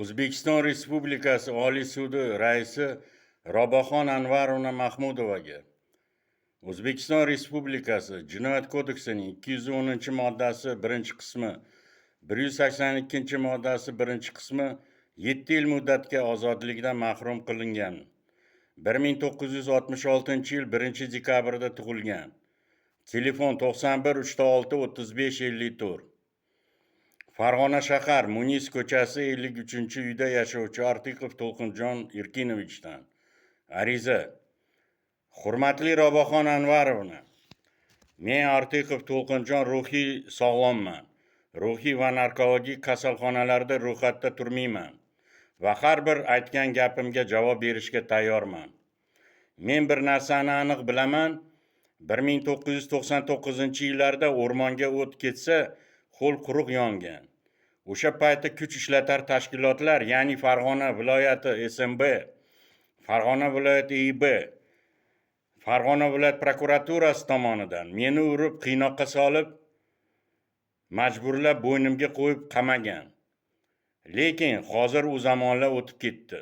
O'zbekiston Respublikasi Oliy sudi raisi Robaxon Anvarovna Mahmudovaga. O'zbekiston Respublikasi Jinoyat kodeksining 210-moddasi 1-qismi, 182-moddasi 1-qismi, 7 yil muddatga ozodlikdan mahrum qilingan. 1966-yil 1-dekabrda tug'ilgan. Telefon 91 36 35 54. Farg'ona shahar, Munis ko'chasi, 53-uyda yashovchi Artiqov To'lqinjon Erkinovichdan ariza. Hurmatli Robaxon Anvarovna, men, Artiqov To'lqinjon, ruhiy sog'lomman, ruhiy va narkologik kasalxonalarda ro'yxatda turmayman va har bir aytgan gapimga javob berishga tayyorman. Men bir narsani aniq bilaman: 1999-yillarda o'rmonga o't ketsa, ho'l quruq yongan. O'sha paytda kuch ishlatar tashkilotlar, ya'ni Farg'ona viloyati SMB, Farg'ona viloyati IIB, Farg'ona viloyat prokuraturasi tomonidan meni urib, qiynoqqa solib, majburlab, bo'ynimga qo'yib qamagan. Lekin hozir u zamonlar o'tib ketdi.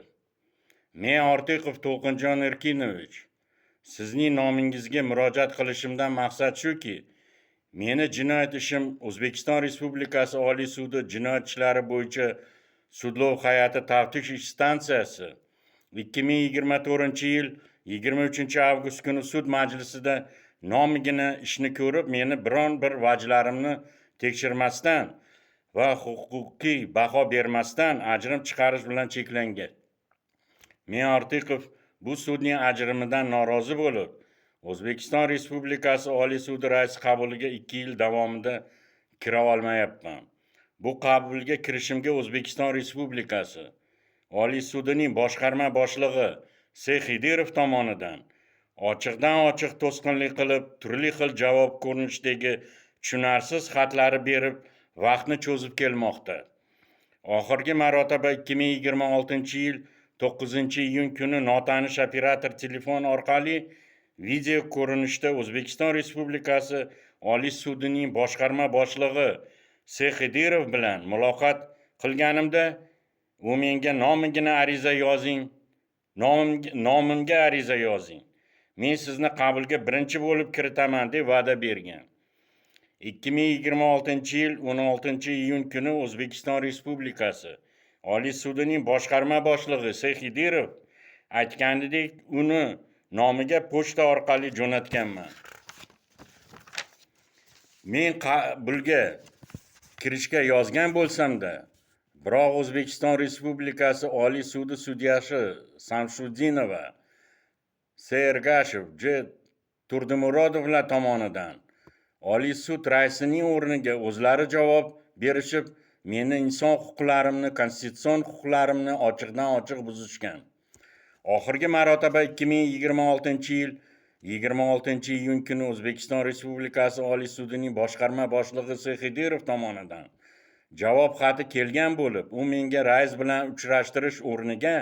Men, Ortiqov To'lqinjon Erkinovich, sizning nomingizga murojaat qilishimdan maqsad shuki, meni jinoyat ishim O'zbekiston Respublikasi Oliy sudi jinoyat ishlari bo'yicha sudlov hay'ati taftish stansiyasi 2024-yil 23 avgust kuni sud majlisida nomigina ishni ko'rib, meni biron bir vajlarimni tekshirmasdan va huquqiy baho bermasdan ajrim chiqarish bilan cheklangan. Men, Ortiqov, bu sudning ajrimidan norozi bo'lib, O'zbekiston Respublikasi Oliy sudi raisi qabuliga 2 yil davomida kira olmayapman. Bu qabulga kirishimga O'zbekiston Respublikasi Oliy sudining boshqarma boshlig'i S Xidirov tomonidan ochiqdan ochiq to'sqinlik qilib, turli xil javob ko'rinishidagi tushunarsiz xatlari berib, vaqtni cho'zib kelmoqda. Oxirgi marotaba 2026-yil 9 iyun kuni notanish operator telefon orqali video ko'rinishda O'zbekiston Respublikasi Oliy sudining boshqarma boshlig'i S Xidirov bilan muloqot qilganimda, u menga nomigina ariza yozing, nomimga ariza yozing, men sizni qabulga birinchi bo'lib kiritaman, deb va'da bergan. 2026-yil 16 iyun kuni O'zbekiston Respublikasi Oliy sudining boshqarma boshlig'i S Xidirov aytganidek, uni nomiga pochta orqali jo'natganman. Men qabulga kirishga yozgan bo'lsamda, biroq O'zbekiston Respublikasi Oliy sudi sudyasi Samsudinova, S Ergashev, J Turdimurodovlar tomonidan Oliy sud raisining o'rniga o'zlari javob berishib, meni inson huquqlarimni, konstitutsion huquqlarimni ochiqdan ochiq buzishgan. Oxirgi marotaba 2026-yil 26 iyun kuni O'zbekiston Respublikasi Oliy sudining boshqarma boshlig'i S Xidirov tomonidan javob xati kelgan bo'lib, u menga rais bilan uchrashtirish o'rniga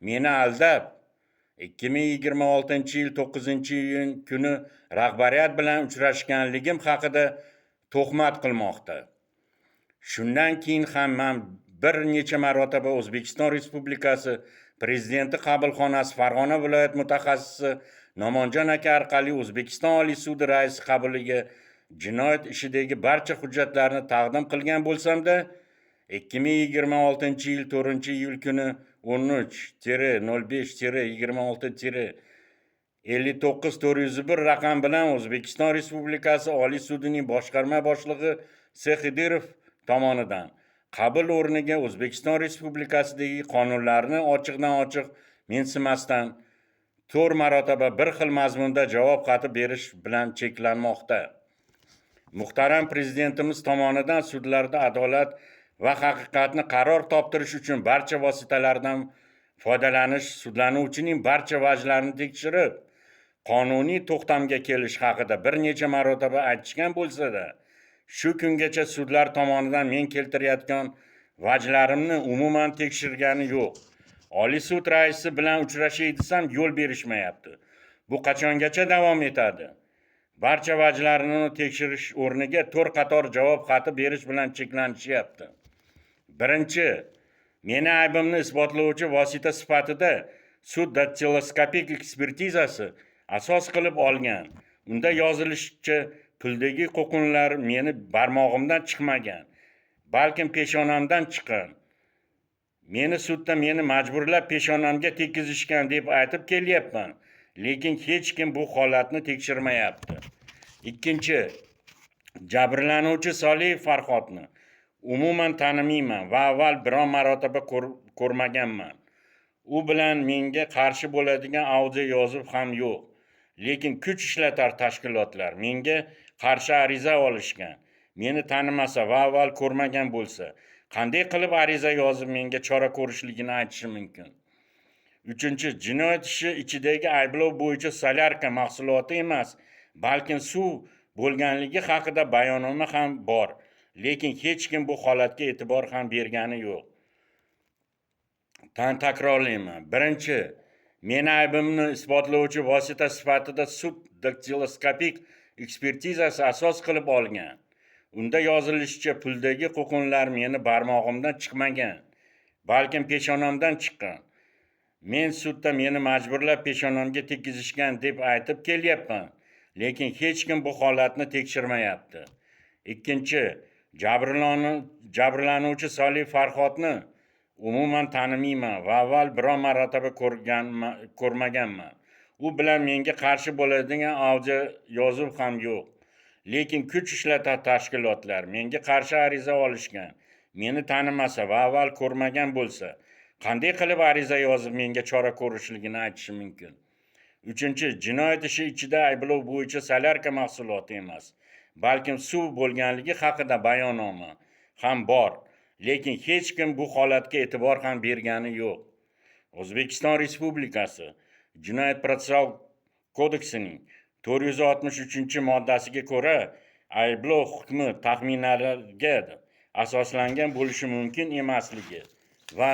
meni aldab, 2026-yil 9 iyun kuni rahbariyat bilan uchrashganligim haqida tuhmat qilmoqda. Shundan keyin ham man bir necha marotaba O'zbekiston Respublikasi Prezidenti qabulxonasi Farg'ona viloyat mutaxassisi Nomonjon aka orqali O'zbekiston Oliy sudi raisi qabuliga jinoyat ishidagi barcha hujjatlarni taqdim qilgan bo'lsamda, 2026-yil 4 iyul kuni 13-05-26-59401 raqam bilan O'zbekiston Respublikasi Oliy sudining boshqarma boshlig'i S Xidirov tomonidan qabul o'rniga O'zbekiston Respublikasidagi qonunlarni ochiqdan ochiq mensimasdan to'rt marotaba bir xil mazmunda javob xati berish bilan cheklanmoqda. Muhtaram Prezidentimiz tomonidan sudlarda adolat va haqiqatni qaror toptirish uchun barcha vositalardan foydalanish, sudlanuvchining barcha vajlarini tekshirib, qonuniy to'xtamga kelish haqida bir necha marotaba aytishgan bo'lsa-da, shu kungacha sudlar tomonidan men keltirayotgan vajlarimni umuman tekshirgani yo'q. Oliy sud raisi bilan uchrashay desam, yo'l berishmayapti. Bu qachongacha davom etadi? Barcha vajlarini tekshirish o'rniga to'rt qator javob xati berish bilan cheklanishyapti. Birinchi, Meni aybimni isbotlovchi vosita sifatida sud daktiloskopik ekspertizasi asos qilib olgan. Unda yozilishicha, puldagi qo'qinlar meni barmog'imdan chiqmagan, balkim peshonamdan chiqqan. Meni sudda meni majburlab peshonamga tekkizishgan deb aytib kelyapman, lekin hech kim bu holatni tekshirmayapti. Ikkinchi, jabrlanuvchi Soliyev Farhodni umuman tanimayman va avval biron marotaba ko'rmaganman. U bilan menga qarshi bo'ladigan audio yozuv ham yo'q. Lekin kuch ishlatar tashkilotlar menga qarshi ariza olishgan. Meni tanimasa va avval ko'rmagan bo'lsa, qanday qilib ariza yozib menga chora ko'rishligini aytishi mumkin? Uchinchi, jinoyat ishi ichidagi ayblov bo'yicha solyarka mahsuloti emas, balkim suv bo'lganligi haqida bayonnoma ham bor. Lekin hech kim bu holatga e'tibor ham bergani yo'q. Tan takrorlayman. Birinchi, meni aybimni isbotlovchi vosita sifatida sud daktiloskopik ekspertizasi asos qilib olgan. Unda yozilishicha, puldagi qo'qinlar meni barmog'imdan chiqmagan, balkim peshonamdan chiqqan. Men sudda meni majburlab peshonamga tekkizishgan deb aytib kelyapman, lekin hech kim bu holatni tekshirmayapti. Ikkinchi, jabrlanuvchi Soliyev Farhodni umuman tanimayman va avval biron marotaba ko'rmaganman. U bilan menga qarshi bo'ladigan audio yozuv ham yo'q. Lekin kuch ishlatar tashkilotlar menga qarshi ariza olishgan. Meni tanimasa va avval ko'rmagan bo'lsa, qanday qilib ariza yozib menga chora ko'rishligini aytishi mumkin? Uchinchi, jinoyat ishi ichida ayblov bo'yicha solyarka mahsuloti emas, balkim suv bo'lganligi haqida bayonnoma ham bor. Lekin hech kim bu holatga e'tibor ham bergani yo'q. O'zbekiston Respublikasi Jinoyat protsessual kodeksining 463-moddasiga ko'ra, ayblov hukmi taxminlarga asoslangan bo'lishi mumkin emasligi va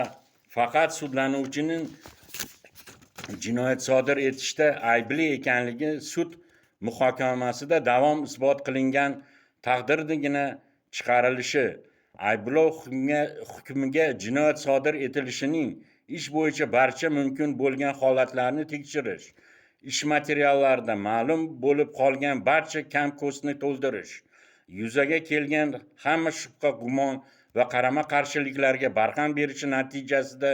faqat sudlanuvchining jinoyat sodir etishda aybli ekanligi sud muhokamasida davom isbot qilingan taqdirdagina chiqarilishi, ayblov hukmiga jinoyat sodir etilishining ish bo'yicha barcha mumkin bo'lgan holatlarni tekshirish, ish materiallarida ma'lum bo'lib qolgan barcha kam-ko'stni to'ldirish, yuzaga kelgan hamma shubha gumon va qarama-qarshiliklarga barham berishi natijasida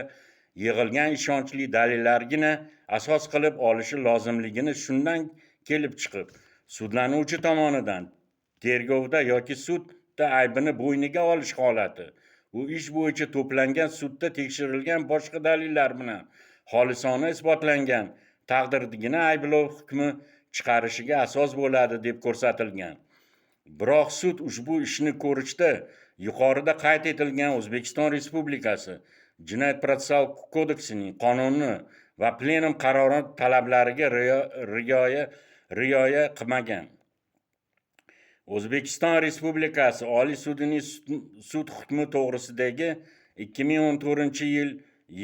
yig'ilgan ishonchli dalillargina asos qilib olishi lozimligini, shundan kelib chiqib, sudlanuvchi tomonidan tergovda yoki sudda aybini bo'yniga olish holati u ish bo'yicha to'plangan, sudda tekshirilgan boshqa dalillar bilan xolisona isbotlangan taqdirdagina ayblov hukmi chiqarishiga asos bo'ladi deb ko'rsatilgan. Biroq sud ushbu ishni ko'rishda yuqorida qayd etilgan O'zbekiston Respublikasi Jinoyat protsessual kodeksining qonuni va plenum qarori talablariga rioya qilmagan. O'zbekiston Respublikasi Oliy sudining sud hukmi to'g'risidagi 2014-yil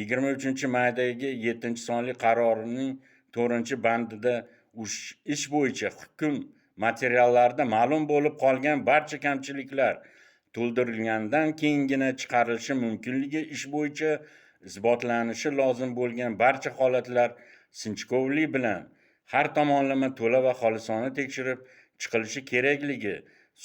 23-maydagi 7-sonli qarorining 4-bandida ish bo'yicha hukm materiallarida ma'lum bo'lib qolgan barcha kamchiliklar to'ldirilgandan keyingina chiqarilishi mumkinligi, ish bo'yicha isbotlanishi lozim bo'lgan barcha holatlar sinchkovlik bilan har tomonlama, to'la va xolisona tekshirib chiqilishi kerakligi,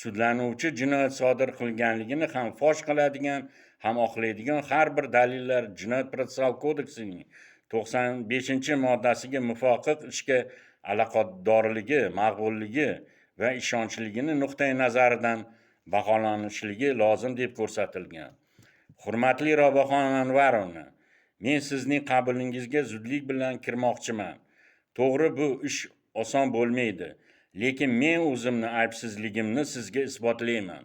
sudlanuvchi jinoyat sodir qilganligini ham fosh qiladigan, ham oqlaydigan har bir dalillar Jinoyat protsessual kodeksining 95-moddasiga muvofiq ishga aloqadorligi, maqbulligi va ishonchligini nuqtai nazaridan baholanishligi lozim deb ko'rsatilgan. Hurmatli Robaxon Anvarovna, men sizning qabulingizga zudlik bilan kirmoqchiman. To'g'ri, bu ish oson bo'lmaydi, lekin men o'zimni aybsizligimni sizga isbotlayman.